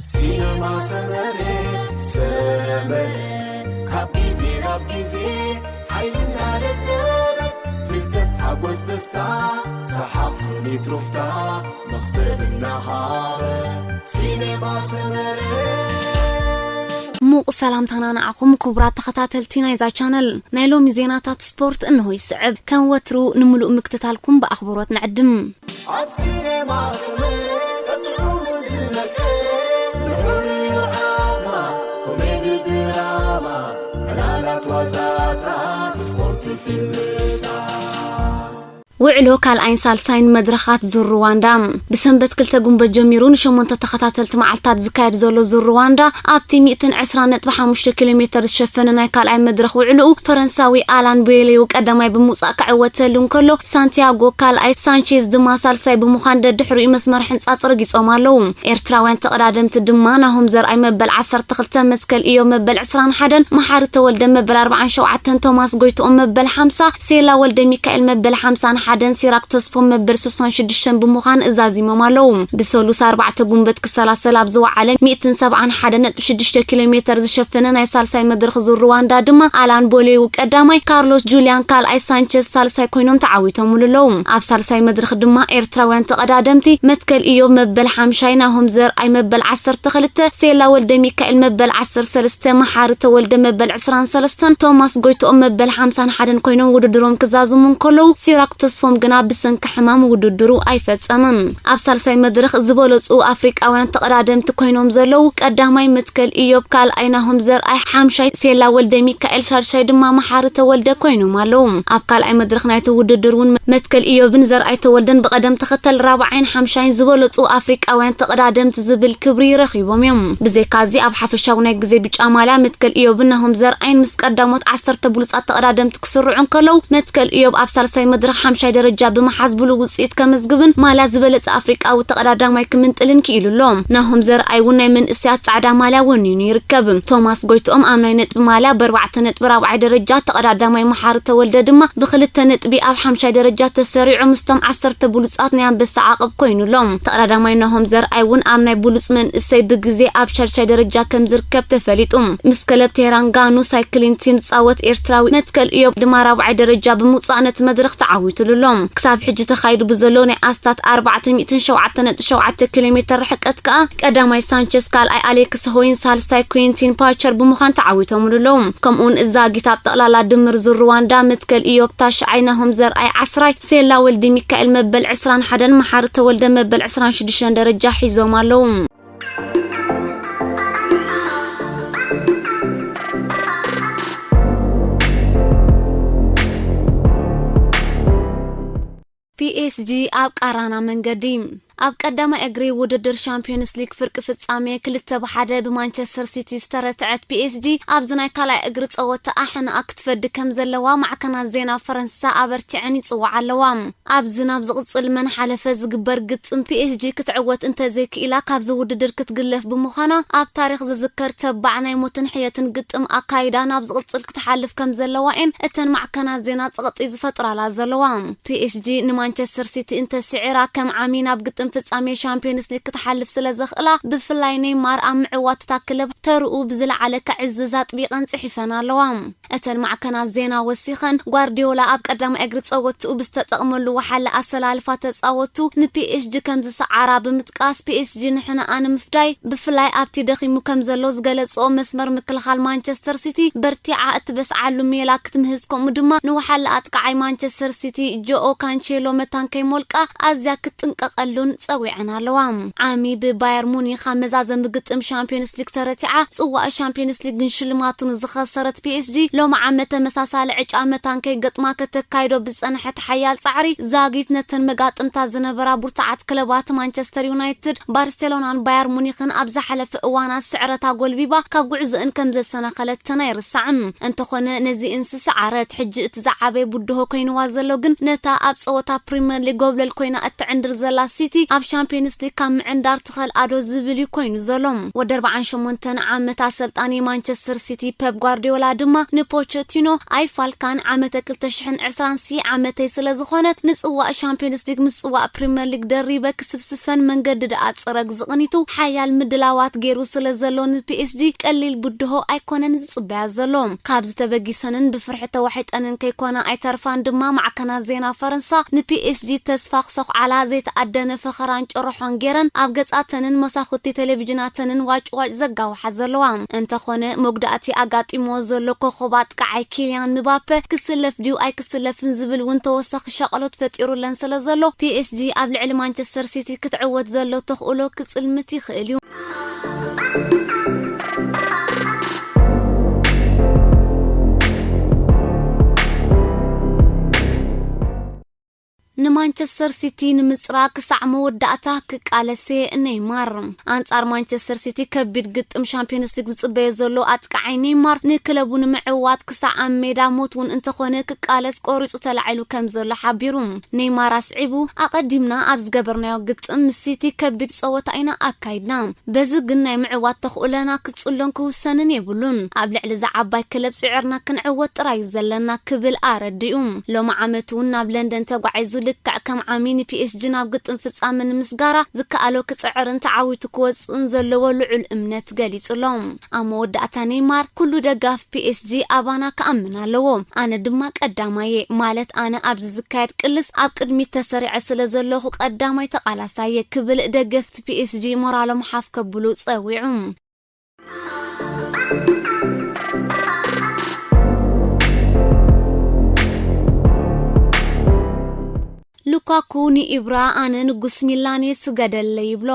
ሲነማ ሰመረ፣ ሰመረ፣ ካብ ግዜ ናብ ግዜ ሓይልና ደደበ፣ ፍልጠት ሓጎስ ደስታ፣ ሰሓቕ ስኒት ሩፍታ፣ መኽሰብ እናሃበ፣ ሲነማ ሰመረ። ሙቕ ሰላምታና ንዓኹም ክቡራት ተኸታተልቲ ናይዛ ቻነል። ናይ ሎሚ ዜናታት ስፖርት እንሆ ይስዕብ። ከም ወትሩ ንምሉእ ምክትታልኩም ብኣኽብሮት ንዕድም። ኣብ ሲነማ ሰመረ ጥዑሙ ዝመቀ ልዑል ዓማ ኮሜዲ ድራማ ዕላላት ዋዛታት ስፖርት ፊልምታት ውዕሎ ካልኣይን ሳልሳይን መድረኻት ዙር ሩዋንዳ። ብሰንበት ክልተ ጉንበት ጀሚሩ ንሸሞንተ ተኸታተልቲ መዓልታት ዝካየድ ዘሎ ዙር ሩዋንዳ ኣብቲ ሚእትን ዕስራን ነጥቢ ሓሙሽተ ኪሎ ሜተር ዝሸፈነ ናይ ካልኣይ መድረኽ ውዕልኡ ፈረንሳዊ ኣላን ቤሌው ቀዳማይ ብምውጻእ ክዕወተሉ እንከሎ ሳንቲያጎ ካልኣይ ሳንቼዝ ድማ ሳልሳይ ብምዃን ደድሕሪኡ መስመር ሕንጻጽ ረጊጾም ኣለዉ። ኤርትራውያን ተቐዳደምቲ ድማ ናሆም ዘርኣይ መበል ዓሰርተ ክልተ፣ መትከል ኢዮብ መበል ዕስራን ሓደን፣ መሓሪ ተወልደ መበል ኣርባዓን ሸውዓተን፣ ቶማስ ጎይትኦም መበል ሓምሳ፣ ሴላ ወልደ ሚካኤል መበል ሓምሳን ሓደን፣ ሲራክ ተስፎም መበል ስሳን ሽዱሽተን ብምዃን እዛዚሞም ኣለዉ። ብሰሉስ ኣርባዕተ ጉንበት ክሰላሰል ኣብ ዝወዓለ ሚእትን ሰብዓን ሓደን ነጥቢ ሽዱሽተ ኪሎ ሜተር ዝሸፈነ ናይ ሳልሳይ መድረኽ ዙር ሩዋንዳ ድማ ኣላን ቦሌው ቀዳማይ፣ ካርሎስ ጁልያን ካልኣይ፣ ሳንቸዝ ሳልሳይ ኮይኖም ተዓዊቶምሉ ኣለዉ። ኣብ ሳልሳይ መድረኽ ድማ ኤርትራውያን ተቐዳደምቲ መትከል ኢዮብ መበል ሓምሻይ፣ ናሆም ዘርኣይ መበል ዓሰርተ ክልተ፣ ሴላ ወልደ ሚካኤል መበል ዓሰርተ ሰለስተ፣ መሓሪ ተወልደ መበል ዕስራን ሰለስተን፣ ቶማስ ጎይትኦም መበል ሓምሳን ሓደን ኮይኖም ውድድሮም ክዛዝሙ እንከለዉ፣ ሲራክ ተስፎም ግና ብሰንኪ ሕማም ውድድሩ ኣይፈጸመን። ኣብ ሳልሳይ መድረኽ ዝበለጹ ኣፍሪቃውያን ተቐዳደምቲ ኮይኖም ዘለዉ፣ ቀዳማይ መትከል ኢዮብ፣ ካልኣይ ናሆም ዘርኣይ፣ ሓምሻይ ሴላ ወልደ ሚካኤል፣ ሻድሻይ ድማ መሓሪ ተወልደ ኮይኖም ኣለዉ። ኣብ ካልኣይ መድረኽ ናይቲ ውድድር እውን መትከል ኢዮብን ዘርኣይ ተወልደን ብቐደም ተኸተል ራብዓይን ሓምሻይን ዝበለጹ ኣፍሪቃውያን ተቐዳደምቲ ዝብል ክብሪ ረኺቦም እዮም። ብዘይካዚ ኣብ ሓፈሻዊ ናይ ግዜ ብጫ ማልያ መትከል ኢዮብን ናሆም ዘርኣይን ምስ ቀዳሞት ዓሰርተ ብሉጻት ተቐዳደምቲ ክስርዑ እንከለዉ፣ መትከል ኢዮብ ኣብ ሳልሳይ መድረኽ ሓምሻይ ደረጃ ብምሓዝ ብሉጽ ውጽኢት ከመዝግብን ማልያ ዝበለጸ ኣፍሪቃዊ ተቐዳዳማይ ክምንጥልን ክኢሉ ኣሎ። ናሆም ዘርኣይ እውን ናይ መንእሰያት ጻዕዳ ማልያ ወኒኑ ይርከብ። ቶማስ ጎይትኦም ኣብ ናይ ነጥቢ ማልያ ብኣርባዕተ ነጥቢ ራብዓይ ደረጃ፣ ተቐዳዳማይ መሓሪ ተወልደ ድማ ብክልተ ነጥቢ ኣብ ሓምሻይ ደረጃ ተሰሪዑ ምስቶም ዓሰርተ ብሉጻት ናይ ኣንበሳ ዓቕብ ኮይኑ ኣሎ። ተቐዳዳማይ ናሆም ዘርኣይ እውን ኣብ ናይ ብሉጽ መንእሰይ ብግዜ ኣብ ሻድሻይ ደረጃ ከም ዝርከብ ተፈሊጡ። ምስ ክለብ ቴራንጋኑ ሳይክሊን ቲም ዝጻወት ኤርትራዊ መትከል ኢዮብ ድማ ራብዓይ ደረጃ ብምውጻእ ነቲ መድረኽ ተዓዊትሉ ኣሎ። ክሳብ ሕጂ ተኻይዱ ብዘሎ ናይ ኣስታት ኣርባዕተ ሚእትን ሸውዓተ ነጥቢ ሸውዓተ ኪሎ ሜተር ርሕቀት ከኣ ቀዳማይ ሳንቸዝ፣ ካልኣይ ኣሌክስ ሆይን፣ ሳልሳይ ኩዊንቲን ፓቸር ብምዃን ተዓዊቶምሉ ኣለዉ። ከምኡውን እዛጊት ኣብ ጠቕላላ ድምር ዙር ሩዋንዳ መትከል ኢዮብ ታሽዓይ፣ ናሆም ዘርኣይ ዓስራይ፣ ሴላ ወልዲ ሚካኤል መበል ዕስራን ሓደን፣ መሓሪ ተወልደ መበል ዕስራን ሽዱሽተን ደረጃ ሒዞም ኣለዉ። ፒኤስጂ ኣብ ቃራና መንገዲ። ኣብ ቀዳማይ እግሪ ውድድር ሻምፒዮንስ ሊግ ፍርቂ ፍጻሜ ክልተ ብሓደ ብማንቸስተር ሲቲ ዝተረትዐት ፒኤስጂ ኣብዚ ናይ ካልኣይ እግሪ ጸወታ ኣሕንኣ ክትፈዲ ከም ዘለዋ ማዕከናት ዜና ፈረንሳ ኣበርቲዐን ይጽውዓ ኣለዋ። ኣብዚ ናብ ዝቕጽል መን ሓለፈ ዝግበር ግጥም ፒኤስጂ ክትዕወት እንተዘይክኢላ ካብዚ ውድድር ክትግለፍ ብምዃና ኣብ ታሪኽ ዝዝከር ተባዕ ናይ ሞትን ሕየትን ግጥም ኣካይዳ ናብ ዝቕጽል ክትሓልፍ ከም ዘለዋ እየን እተን ማዕከናት ዜና ጸቕጢ ዝፈጥራላ ዘለዋ። ፒኤስጂ ንማንቸስተር ሲቲ እንተስዒራ ከም ዓሚ ናብ ግጥም ፍጻሜ ሻምፒዮንስ ሊግ ክትሓልፍ ስለ ዘኽእላ ብፍላይ ኔይማር ኣብ ምዕዋት እታ ክለብ ተርኡ ብዝለዓለ ከዕዝዝ ኣጥቢቐን ጽሒፈን ኣለዋ። እተን ማዕከናት ዜና ወሲኸን፣ ጓርዲዮላ ኣብ ቀዳማይ እግሪ ጸወትኡ ብዝተጠቕመሉ ወሓለ ኣሰላልፋ ተጻወቱ ንፒኤስጂ ከም ዝሰዓራ ብምጥቃስ፣ ፒኤስጂ ንሕነኣ ንምፍዳይ ብፍላይ ኣብቲ ደኺሙ ከም ዘሎ ዝገለጽኦ መስመር ምክልኻል ማንቸስተር ሲቲ በርቲዓ እትበስዓሉ ሜላ ክትምህዝ፣ ከምኡ ድማ ንወሓለ ኣጥቃዓይ ማንቸስተር ሲቲ ጆኦ ካንቼሎ መታን ከይሞልቃ ኣዝያ ክትጥንቀቐሉን ጸዊዐን ኣለዋ። ዓሚ ብባየር ሙኒኽ ኣብ መዛዘሚ ግጥም ሻምፒዮንስ ሊግ ተረቲዓ፣ ጽዋእ ሻምፒዮንስ ሊግን ሽልማቱን ዝኸሰረት ፒኤስጂ ሎሚ ዓመት ተመሳሳሊ ዕጫ መታን ከይገጥማ ከተካይዶ ብዝጸንሐት ሓያል ጻዕሪ፣ ዛጊት ነተን መጋጥምታ ዝነበራ ብርቱዓት ክለባት ማንቸስተር ዩናይትድ፣ ባርሴሎናን ባየር ሙኒኽን ኣብ ዝሓለፈ እዋናት ስዕረት ኣጎልቢባ ካብ ጉዕዞእን ከም ዘሰናኸለተን ኣይርሳዕን። እንተኾነ ነዚእን ዝሰዓረት፣ ሕጂ እቲ ዝዓበየ ብድሆ ኮይንዋ ዘሎ ግን ነታ ኣብ ጸወታ ፕሪምየር ሊግ ጎብለል ኮይና እትዕንድር ዘላ ሲቲ ኣብ ሻምፒዮንስ ሊግ ካብ ምዕንዳር ትኸልኣዶ ዝብል እዩ ኮይኑ ዘሎ። ወዲ ኣርባዓን ሸሞንተን ዓመት ኣሰልጣኒ ማንቸስተር ሲቲ ፔፕ ጓርዲዮላ ድማ ንፖቸቲኖ ኣይፋልካን ዓመተ ክልተ ሽሕን ዕስራን ሲ ዓመተይ ስለ ዝኾነት ንጽዋእ ሻምፒዮንስ ሊግ ምስ ጽዋእ ፕሪምየር ሊግ ደሪበ ክስፍስፈን መንገዲ ደኣ ጽረግ ዝቕኒቱ ሓያል ምድላዋት ገይሩ ስለ ዘሎ ንፒኤስጂ ቀሊል ብድሆ ኣይኮነን ዝጽበያ ዘሎ። ካብ ዝተበጊሰንን ብፍርሒ ተዋሒጠንን ከይኮና ኣይተርፋን ድማ ማዕከናት ዜና ፈረንሳ ንፒኤስጂ ተስፋ ክሰኹዓላ ዘይተኣደነ ፈኸራን ጭርሖን ገይረን ኣብ ገጻተንን መሳኹቲ ቴሌቪዥናተንን ዋጭዋጭ ዘጋውሓ ዘለዋ። እንተኾነ መጉዳእቲ ኣጋጢምዎ ዘሎ ኮኸብ ኣጥቃዓይ ኪልያን ምባፐ ክስለፍ ድዩ ኣይክስለፍን ዝብል እውን ተወሳኺ ሻቕሎት ፈጢሩለን ስለ ዘሎ ፒኤስጂ ኣብ ልዕሊ ማንቸስተር ሲቲ ክትዕወት ዘሎ ተኽእሎ ክጽልምት ይኽእል እዩ። ንማንቸስተር ሲቲ ንምጽራ ክሳዕ መወዳእታ ክቃለስ እየ። ኔይማር። ኣንጻር ማንቸስተር ሲቲ ከቢድ ግጥም ሻምፒዮንስ ሊግ ዝጽበዮ ዘሎ ኣጥቃዓይ ኔይማር ንክለቡ ንምዕዋት ክሳዕ ኣብ ሜዳ ሞት እውን እንተኾነ ክቃለስ ቆሪጹ ተላዒሉ ከም ዘሎ ሓቢሩ። ኔይማር ኣስዒቡ፣ ኣቐዲምና ኣብ ዝገበርናዮ ግጥም ምስ ሲቲ ከቢድ ጸወታ ኢና ኣካይድና። በዚ ግን ናይ ምዕዋት ተኽእሎና ክጽሎን ክውሰንን የብሉን። ኣብ ልዕሊ እዛ ዓባይ ክለብ ጽዒርና ክንዕወት ጥራይ እዩ ዘለና ክብል ኣረዲኡ። ሎሚ ዓመት እውን ናብ ለንደን ተጓዒዙ ልክዕ ከም ዓሚ ንፒኤስጂ ናብ ግጥም ፍጻመ ንምስጋራ ዝከኣሎ ክጽዕርን ተዓዊቱ ክወጽእን ዘለዎ ልዑል እምነት ገሊጹ ኣሎ። ኣብ መወዳእታ ኔይማር፣ "ኩሉ ደጋፊ ፒኤስጂ ኣባና ክኣምን ኣለዎ። ኣነ ድማ ቀዳማየ፣ ማለት ኣነ ኣብዚ ዝካየድ ቅልስ ኣብ ቅድሚት ተሰሪዐ ስለ ዘለኹ ቀዳማይ ተቓላሳየ" ክብል ደገፍቲ ፒኤስጂ ሞራሎም ሓፍ ከብሉ ጸዊዑ። ሉካኩ ንኢብራ፣ "ኣነ ንጉስ ሚላን እየ፣ ስገደለይ" ይብሎ።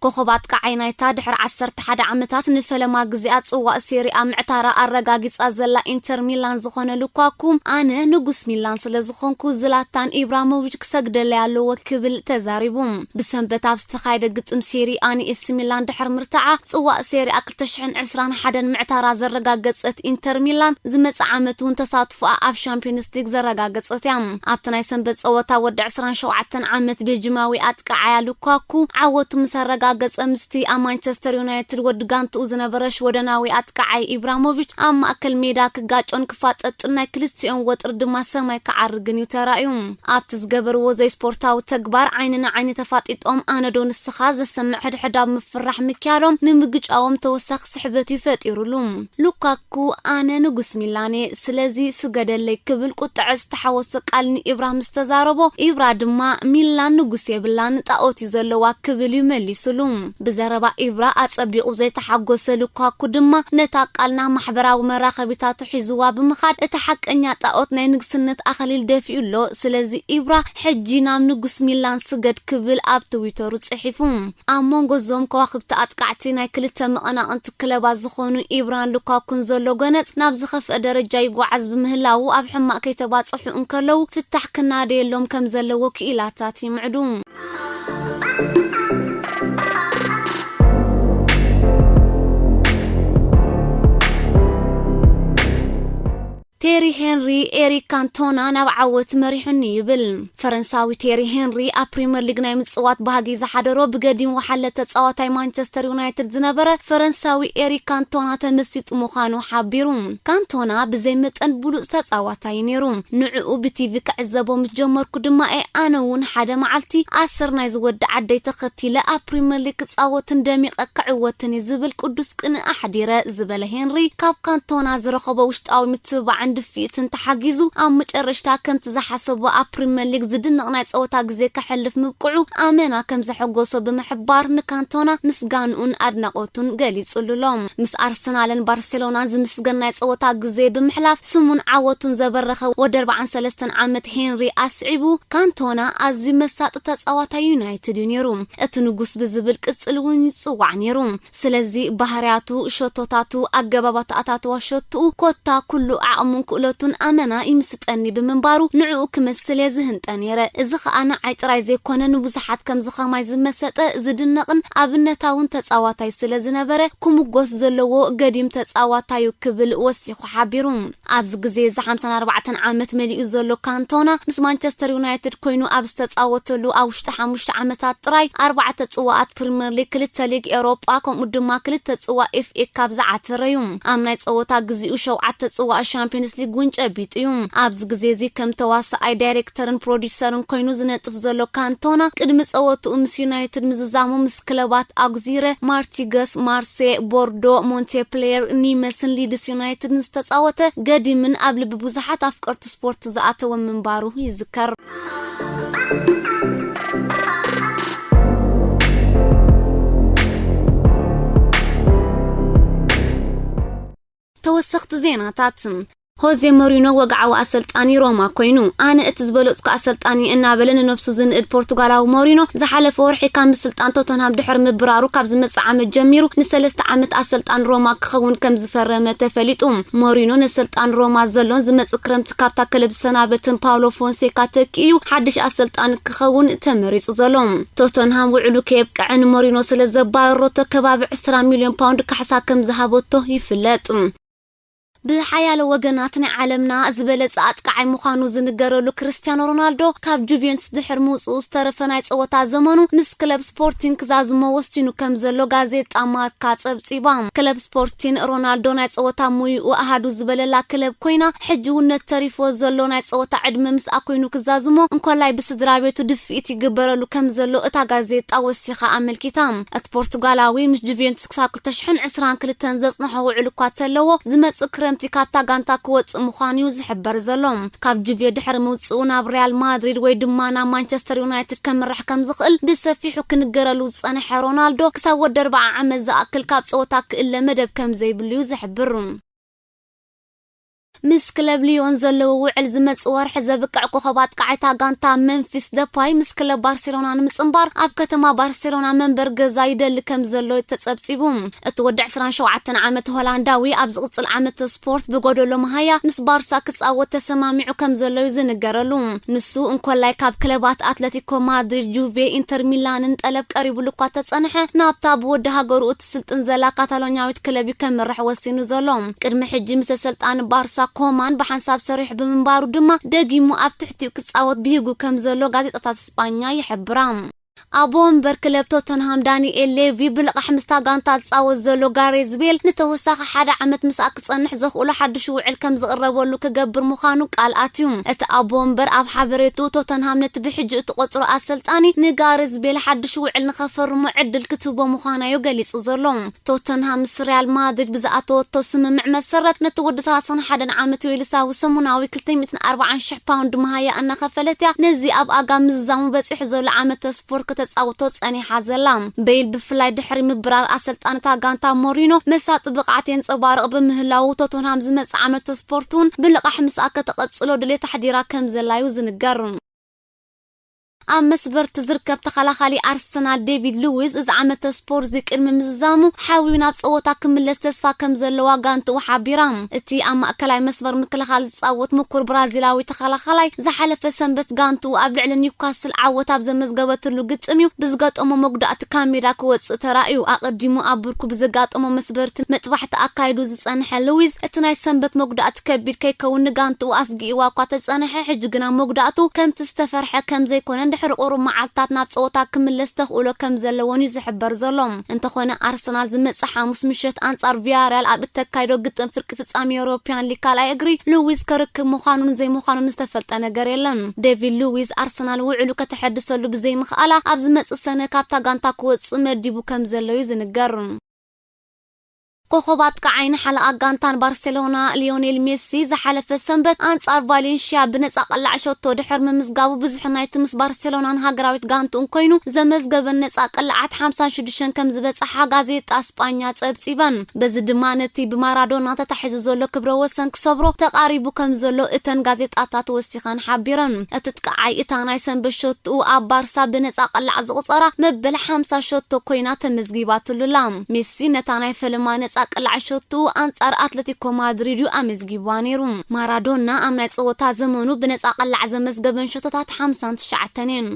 ኮኸብ ኣጥቃዓይ ናይታ ድሕሪ ዓሰርተ ሓደ ዓመታት ንፈለማ ግዜኣ ጽዋእ ሴሪ ኣብ ምዕታራ ኣረጋጊጻ ዘላ ኢንተር ሚላን ዝኾነ ሉካኩ፣ "ኣነ ንጉስ ሚላን ስለ ዝኾንኩ ዝላታን ኢብራሞቪች ክሰግደለይ ኣለዎ" ክብል ተዛሪቡ። ብሰንበት ኣብ ዝተኻየደ ግጥም ሴሪ ኣን ኤሲ ሚላን ድሕሪ ምርታዓ ጽዋእ ሴሪ ኣ ክልተ ሽሕን ዕስራን ሓደን ምዕታራ ዘረጋገጸት ኢንተር ሚላን ዝመጽእ ዓመት እውን ተሳትፎኣ ኣብ ሻምፒዮንስ ሊግ ዘረጋገጸት እያ። ኣብቲ ናይ ሰንበት ጸወታ ወዲ ዕስራን ሸውዓተን ዓመት ቤልጂማዊ ኣጥቃዓያ ሉካኩ ዓወቱ ምስ ኣረጋገጸ ምስቲ ኣብ ማንቸስተር ዩናይትድ ወዲ ጋንትኡ ዝነበረ ሽወደናዊ ኣጥቃዓይ ኢብራሞቪች ኣብ ማእከል ሜዳ ክጋጮን ክፋጠጥን ናይ ክልቲኦም ወጥሪ ድማ ሰማይ ክዓርግን እዩ ተራእዩ። ኣብቲ ዝገበርዎ ዘይስፖርታዊ ተግባር ዓይኒ ንዓይኒ ተፋጢጦም ኣነዶ ንስኻ ዘሰምዕ ሕድሕዳዊ ምፍርራሕ ምክያዶም ንምግጫዎም ተወሳኺ ስሕበት እዩ ፈጢሩሉ። ሉካኩ፣ "ኣነ ንጉስ ሚላን እየ፣ ስለዚ ስገደለይ" ክብል ቁጥዐ ዝተሓወሶ ቃል ንኢብራ ምስ ተዛረቦ፣ ኢብራ ድማ "ሚላን ንጉስ የብላን፣ ጣኦት እዩ ዘለዋ" ክብል እዩ መሊሱሉ። ብዘረባ ኢብራ ኣጸቢቑ ዘይተሓጎሰ ሉካኩ ድማ ነታ ቃል ናብ ማሕበራዊ መራኸቢታቱ ሒዝዋ ብምኻድ፣ "እቲ ሓቀኛ ጣኦት ናይ ንግስነት ኣኽሊል ደፊኡ ኣሎ፣ ስለዚ ኢብራ ሕጂ ናብ ንጉስ ሚላን ስገድ" ክብል ኣብ ትዊተሩ ጽሒፉ። ኣብ መንጎ እዞም ከዋኽብቲ ኣጥቃዕቲ ናይ ክልተ መቐናቕንቲ ክለባት ዝኾኑ ኢብራን ሉካኩን ዘሎ ጎነጽ ናብ ዝኸፍአ ደረጃ ይጓዓዝ ብምህላዉ፣ ኣብ ሕማቕ ከይተባጽሑ እንከለዉ ፍታሕ ክናደየሎም ከም ዘለዎ ክኢላታት ይምዕዱ። ቴሪ ሄንሪ ኤሪክ ካንቶና ናብ ዓወት መሪሑኒ ይብል። ፈረንሳዊ ቴሪ ሄንሪ ኣብ ፕሪምየር ሊግ ናይ ምጽዋት ባህጊ ዝሓደሮ ብገዲም ወሓለ ተጻዋታይ ማንቸስተር ዩናይትድ ዝነበረ ፈረንሳዊ ኤሪክ ካንቶና ተመሲጡ ምዃኑ ሓቢሩ። ካንቶና ብዘይ መጠን ብሉጽ ተጻዋታይ ነይሩ። ንዕኡ ብቲቪ ክዕዘቦ ምስ ጀመርኩ ድማ እየ ኣነ እውን ሓደ መዓልቲ ኣሰር ናይ ዝወዲ ዓደይ ተኸቲለ ኣብ ፕሪምየር ሊግ ክጻወትን ደሚቐ ክዕወትን እየ ዝብል ቅዱስ ቅንኢ ኣሕዲረ ዝበለ ሄንሪ፣ ካብ ካንቶና ዝረኸቦ ውሽጣዊ ምትብባዕን ድፍኢትን ተሓጊዙ ኣብ መጨረሽታ ከምቲ ዝሓሰቦ ኣብ ፕሪምየር ሊግ ዝድነቕ ናይ ጸወታ ግዜ ከሕልፍ ምብቅዑ ኣመና ከም ዘሐጎሶ ብምሕባር ንካንቶና ምስጋንኡን ኣድናቖቱን ገሊጹሉ ኣሎ። ምስ ኣርሰናልን ባርሴሎናን ዝምስገን ናይ ጸወታ ግዜ ብምሕላፍ ስሙን ዓወቱን ዘበረኸ ወዲ ኣርባዓን ሰለስተን ዓመት ሄንሪ ኣስዒቡ፣ ካንቶና ኣዝዩ መሳጢ ተጻዋታይ ዩናይትድ እዩ ነይሩ። እቲ ንጉስ ብዝብል ቅጽል እውን ይጽዋዕ ነይሩ። ስለዚ ባህርያቱ፣ ሸቶታቱ፣ ኣገባብ ኣተኣታትዋ ሸቶኡ፣ ኮታ ኩሉ ዓቕሙን ክእለቱን ኣመና ይምስጠኒ ብምንባሩ ንዕኡ ክመስል እየ ዝህንጠ ነይረ። እዚ ኸኣ ንዓይ ጥራይ ዘይኮነ ንብዙሓት ከምዚ ኸማይ ዝመሰጠ ዝድነቕን ኣብነታውን ተጻዋታይ ስለ ዝነበረ ክምጎስ ዘለዎ ገዲም ተጻዋታዩ ክብል ወሲኹ ሓቢሩ። ኣብዚ ግዜ እዚ ሓምሳን ኣርባዕተን ዓመት መሊኡ ዘሎ ካንቶና ምስ ማንቸስተር ዩናይትድ ኮይኑ ኣብ ዝተጻወተሉ ኣብ ውሽጢ ሓሙሽተ ዓመታት ጥራይ ኣርባዕተ ጽዋኣት ፕሪምየር ሊግ፣ ክልተ ሊግ ኤውሮጳ ከምኡ ድማ ክልተ ጽዋእ ኤፍ ኤ ካፕ ዝዓተረዩ። ኣብ ናይ ጸወታ ግዚኡ ሸውዓተ ጽዋእ ሻምፒዮንስ ሊግ እውን ጨቢጡ እዩ። ኣብዚ ግዜ እዚ ከም ተዋሳኣይ ዳይሬክተርን ፕሮዲሰርን ኮይኑ ዝነጥፍ ዘሎ ካንቶና ቅድሚ ጸወትኡ ምስ ዩናይትድ ምዝዛሙ ምስ ክለባት ኣጉዚረ፣ ማርቲገስ፣ ማርሴ፣ ቦርዶ፣ ሞንቴፕሌር፣ ኒመስን ሊድስ ዩናይትድን ዝተጻወተ ገዲምን ኣብ ልቢ ብዙሓት ኣፍቀርቲ ስፖርት ዝኣተወ ምንባሩ ይዝከር። ተወሰኽቲ ዜናታት። ሆዜ ሞሪኖ ወግዓዊ ኣሰልጣኒ ሮማ ኮይኑ። ኣነ እቲ ዝበለጽኩ ኣሰልጣኒ እናበለ ንነብሱ ዝንእድ ፖርቱጋላዊ ሞሪኖ ዝሓለፈ ወርሒ ካብ ምስልጣን ቶተንሃም ድሕሪ ምብራሩ ካብ ዝመጽእ ዓመት ጀሚሩ ንሰለስተ ዓመት ኣሰልጣን ሮማ ክኸውን ከም ዝፈረመ ተፈሊጡ። ሞሪኖ ንስልጣን ሮማ ዘሎን ዝመጽእ ክረምቲ ካብታ ክለብ ዝሰናበትን ፓውሎ ፎንሴካ ተኪኡ ሓድሽ ኣሰልጣኒ ክኸውን ተመሪጹ ዘሎ። ቶተንሃም ውዕሉ ከየብቅዐ ንሞሪኖ ስለ ዘባረረቶ ከባቢ ዕስራ ሚልዮን ፓውንድ ካሕሳ ከም ዝሃበቶ ይፍለጥ። ብሓያሎ ወገናት ናይ ዓለምና ዝበለጸ ኣጥቃዓይ ምዃኑ ዝንገረሉ ክርስትያኖ ሮናልዶ ካብ ጁቬንቱስ ድሕሪ ምውጽኡ ዝተረፈ ናይ ጸወታ ዘመኑ ምስ ክለብ ስፖርቲንግ ክዛዝሞ ወሲኑ ከም ዘሎ ጋዜጣ ማርካ ጸብጺባ። ክለብ ስፖርቲን ሮናልዶ ናይ ጸወታ ሙይኡ ኣሃዱ ዝበለላ ክለብ ኮይና ሕጂ እውን ነቲ ተሪፍዎ ዘሎ ናይ ጸወታ ዕድመ ምስኣ ኮይኑ ክዛዝሞ እንኮላይ ብስድራ ቤቱ ድፍኢት ይግበረሉ ከም ዘሎ እታ ጋዜጣ ወሲኻ ኣመልኪታ። እቲ ፖርቱጋላዊ ምስ ጁቬንቱስ ክሳብ ክልተ ሽሕን ዕስራን ክልተን ዘጽንሖ ውዕል እኳ ተለዎ፣ ዝመጽእ ክረምቲ ካብታ ጋንታ ክወጽእ ምዃኑ እዩ ዝሕበር ዘሎ። ካብ ጁቬ ድሕሪ ምውጽኡ ናብ ሪያል ማድሪድ ወይ ድማ ናብ ማንቸስተር ዩናይትድ ከምርሕ ከም ዝኽእል ብሰፊሑ ክንገረሉ ዝጸንሐ ሮናልዶ፣ ክሳብ ወዲ ኣርብዓ ዓመት ዝኣክል ካብ ጸወታ ክእለ መደብ ከም ዘይብሉ እዩ ዝሕብር። ምስ ክለብ ሊዮን ዘለዎ ውዕል ዝመጽእ ወርሒ ዘብቅዕ ኮኸብ ኣጥቃዒታ ጋንታ መምፊስ ደፓይ ምስ ክለብ ባርሴሎና ንምጽንባር ኣብ ከተማ ባርሴሎና መንበር ገዛ ይደሊ ከም ዘሎ ተጸብጺቡ። እቲ ወዲ ዕስራን ሸውዓተን ዓመት ሆላንዳዊ ኣብ ዝቕጽል ዓመት ስፖርት ብጎደሎ መሃያ ምስ ባርሳ ክጻወት ተሰማሚዑ ከም ዘሎ እዩ ዝንገረሉ። ንሱ እንኮላይ ካብ ክለባት ኣትለቲኮ ማድሪድ፣ ጁቬ፣ ኢንተር ሚላንን ጠለብ ቀሪቡሉ እኳ ተጸንሐ፣ ናብታ ብወዲ ሃገሩ እትስልጥን ዘላ ካታሎኛዊት ክለብ እዩ ከምርሕ ወሲኑ ዘሎ። ቅድሚ ሕጂ ምስ ኣሰልጣኒ ባርሳ ኮማን ብሓንሳብ ሰሪሑ ብምንባሩ ድማ ደጊሙ ኣብ ትሕቲኡ ክጻወት ብሂጉ ከም ዘሎ ጋዜጣታት ስጳኛ ይሕብራ። ኣቦ ወንበር ክለብ ቶተንሃም ዳንኤል ሌቪ ብልቓሕ ምስታ ጋንታ ዝጻወት ዘሎ ጋሬዝ ቤል ንተወሳኺ ሓደ ዓመት ምስኣ ክጸንሕ ዘኽእሎ ሓድሽ ውዕል ከም ዝቕረበሉ ክገብር ምዃኑ ቃል ኣትዩ። እቲ ኣቦ ወንበር ኣብ ሓበሬቱ ቶተንሃም ነቲ ብሕጂ እትቆጽሮ ኣሰልጣኒ ንጋሬዝ ቤል ሓድሽ ውዕል ንኸፈርሞ ዕድል ክትህቦ ምዃናዮ ገሊጹ ዘሎ። ቶተንሃም ምስ ሪያል ማድሪድ ብዝኣተወቶ ስምምዕ መሰረት ነቲ ወዲ ሰላሳን ሓደን ዓመት ዌልሳዊ ሰሙናዊ ክልተ ሚእትን ኣርባዓን ሽሕ ፓውንድ መሃያ እናኸፈለት እያ ነዚ ኣብ ኣጋ ምዝዛሙ በጺሑ ዘሎ ዓመተ ስፖርት ከተጻውቶ ጸኒሓ ዘላ። ቤይል ብፍላይ ድሕሪ ምብራር ኣሰልጣንታ ጋንታ ሞሪኖ መሳጢ ብቕዓት የንጸባርቕ ብምህላዉ ቶተንሃም ዝመጽእ ዓመተ ስፖርት እውን ብልቓሕ ምስኣ ከተቐጽሎ ድሌት ኣሕዲራ ከም ዘላዩ ዝንገር። ኣብ መስበርቲ ዝርከብ ተኸላኻሊ ኣርሰናል ዴቪድ ሉዊዝ እዚ ዓመተ ስፖርት እዚ ቅድሚ ምዝዛሙ ሓውዩ ናብ ጸወታ ክምለስ ተስፋ ከም ዘለዋ ጋንትኡ ሓቢራ። እቲ ኣብ ማእከላይ መስመር ምክልኻል ዝጻወት ምኩር ብራዚላዊ ተኸላኻላይ ዝሓለፈ ሰንበት ጋንትኡ ኣብ ልዕሊ ኒውካስል ዓወት ኣብ ዘመዝገበትሉ ግጥም እዩ ብዝገጠሞ መጉዳእቲ ካብ ሜዳ ክወጽእ ተራእዩ። ኣቐዲሙ ኣብ ብርኩ ብዘጋጠሞ መስበርቲ መጥባሕቲ ኣካይዱ ዝጸንሐ ሉዊዝ እቲ ናይ ሰንበት መጉዳእቲ ከቢድ ከይከውን ንጋንትኡ ኣስጊእዋ እኳ ተጸንሐ፣ ሕጂ ግና መጉዳእቱ ከምቲ ዝተፈርሐ ከም ዘይኮነን ድሕሪ ቁሩብ መዓልታት ናብ ጸወታ ክምለስ ተኽእሎ ከም ዘለዎን እዩ ዝሕበር ዘሎ። እንተኾነ ኣርሰናል ዝመጽእ ሓሙስ ምሸት ኣንጻር ቪያሪያል ኣብ እተካይዶ ግጥም ፍርቂ ፍጻሜ ዩሮፒያን ሊግ ካልኣይ እግሪ ሉዊዝ ከርክብ ምዃኑን ዘይምዃኑን ዝተፈልጠ ነገር የለን። ዴቪድ ሉዊዝ ኣርሰናል ውዕሉ ከተሐድሰሉ ብዘይምኽኣላ ኣብ ዝመጽእ ሰነ ካብታ ጋንታ ክወጽእ መዲቡ ከም ዘሎ እዩ ዝንገር። ኮኸብ ኣጥቃዓይን ሓለቓ ጋንታን ባርሴሎና ሊዮኔል ሜሲ ዝሓለፈ ሰንበት ኣንጻር ቫሌንሽያ ብነጻ ቅላዕ ሸቶ ድሕር ምምዝጋቡ ብዝሒ ናይቲ ምስ ባርሴሎናን ሃገራዊት ጋንትኡን ኮይኑ ዘመዝገበን ነጻ ቅላዓት ሓምሳን ሽዱሽተን ከም ዝበጽሓ ጋዜጣ ስጳኛ ጸብጺበን። በዚ ድማ ነቲ ብማራዶና ተታሒዙ ዘሎ ክብረ ወሰን ክሰብሮ ተቓሪቡ ከም ዘሎ እተን ጋዜጣታት ወሲኸን ሓቢረን። እቲ ጥቃዓይ እታ ናይ ሰንበት ሸቶኡ ኣብ ባርሳ ብነጻ ቅላዕ ዝቑጸራ መበል ሓምሳ ሸቶ ኮይና ተመዝጊባትሉላ። ሜሲ ነታ ናይ ፈለማ ነጻ ዝቐጥቕጣ ቅላዕ ሸቱ ኣንጻር ኣትለቲኮ ማድሪድ እዩ ኣመዝጊብዋ ነይሩ። ማራዶና ኣብ ናይ ጸወታ ዘመኑ ብነጻ ቅላዕ ዘመዝገበን ሸቶታት ሓምሳን ትሽዓተን እየን።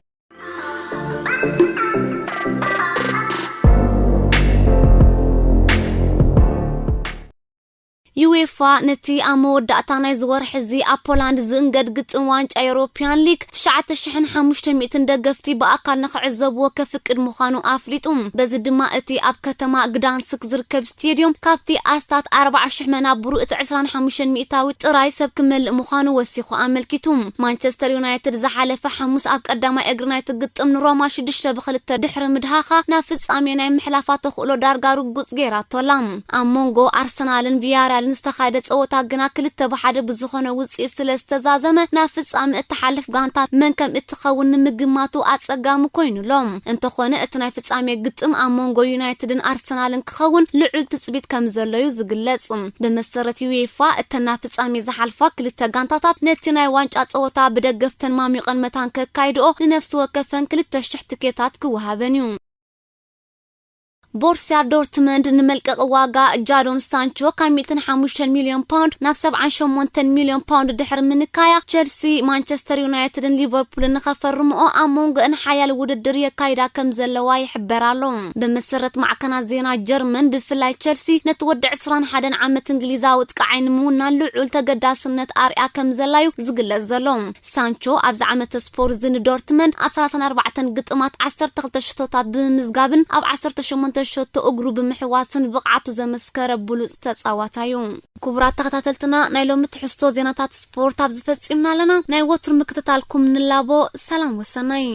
ዩኤፋ ነቲ ኣብ መወዳእታ ናይዚ ወርሒ እዚ ኣብ ፖላንድ ዝእንገድ ግጥም ዋንጫ ኤውሮፕያን ሊግ ትሽዓተ ሽሕን ሓሙሽተ ሚእትን ደገፍቲ ብኣካል ንኽዕዘብዎ ከፍቅድ ምዃኑ ኣፍሊጡ። በዚ ድማ እቲ ኣብ ከተማ ግዳንስክ ዝርከብ ስቴድዮም ካብቲ ኣስታት ኣርባዓ ሽሕ መናብሩ እቲ ዕስራን ሓሙሽተን ሚእታዊ ጥራይ ሰብ ክመልእ ምዃኑ ወሲኹ ኣመልኪቱ። ማንቸስተር ዩናይትድ ዝሓለፈ ሓሙስ ኣብ ቀዳማይ እግሪ ናይቲ ግጥም ንሮማ ሽዱሽተ ብክልተ ድሕሪ ምድሃኻ ናብ ፍጻሜ ናይ ምሕላፋ ተኽእሎ ዳርጋ ርጉጽ ገይራቶ ኣላ። ኣብ መንጎ ኣርሰናልን ቪያሪያልን ዝተኻየደ ጸወታ ግና ክልተ ብሓደ ብዝኾነ ውጽኢት ስለ ዝተዛዘመ ናብ ፍጻሜ እትሓልፍ ጋንታ መን ከም እትኸውን ንምግማቱ ኣጸጋሚ ኮይኑ ኣሎ። እንተኾነ እቲ ናይ ፍጻሜ ግጥም ኣብ መንጎ ዩናይትድን ኣርሰናልን ክኸውን ልዑል ትጽቢት ከም ዘሎ እዩ ዝግለጽ። ብመሰረት ዩኤፋ እተን ናብ ፍጻሜ ዝሓልፋ ክልተ ጋንታታት ነቲ ናይ ዋንጫ ጸወታ ብደገፍተን ማሚቐን መታን ከካይድኦ ንነፍሲ ወከፈን ክልተ ሽሕ ትኬታት ክወሃበን እዩ። ቦርሲያ ዶርትመንድ ንመልቀቒ ዋጋ ጃዶን ሳንቾ ካብ ሚእትን ሓሙሽተን ሚልዮን ፓውንድ ናብ ሰብዓን ሸሞንተን ሚልዮን ፓውንድ ድሕሪ ምንካያ፣ ቸልሲ፣ ማንቸስተር ዩናይትድን ሊቨርፑልን ንኸፈርምኦ ኣብ መንጎአን ሓያል ውድድር የካይዳ ከም ዘለዋ ይሕበር ኣሎ። ብመሰረት ማዕከናት ዜና ጀርመን፣ ብፍላይ ቸልሲ ነቲ ወዲ ዕስራን ሓደን ዓመት እንግሊዛዊ ጥቃዓይ ንምውናን ልዑል ተገዳስነት ኣርያ ከም ዘላዩ ዝግለጽ ዘሎ። ሳንቾ ኣብዚ ዓመተ ስፖርት እዚ ንዶርትመንድ ኣብ ሰላሳን ኣርባዕተን ግጥማት ዓሰርተ ክልተ ሽቶታት ብምምዝጋብን ኣብ ዓሰርተ ሸሞንተ ሸቶ እግሩ ብምሕዋስን ብቕዓቱ ዘመስከረ ብሉጽ ተጻዋታይ እዩ። ክቡራት ተኸታተልትና፣ ናይ ሎሚ ትሕዝቶ ዜናታት ስፖርት ኣብዚ ፈጺምና ኣለና። ናይ ወትሩ ምክትታልኩም ንላቦ። ሰላም ወሰናይ።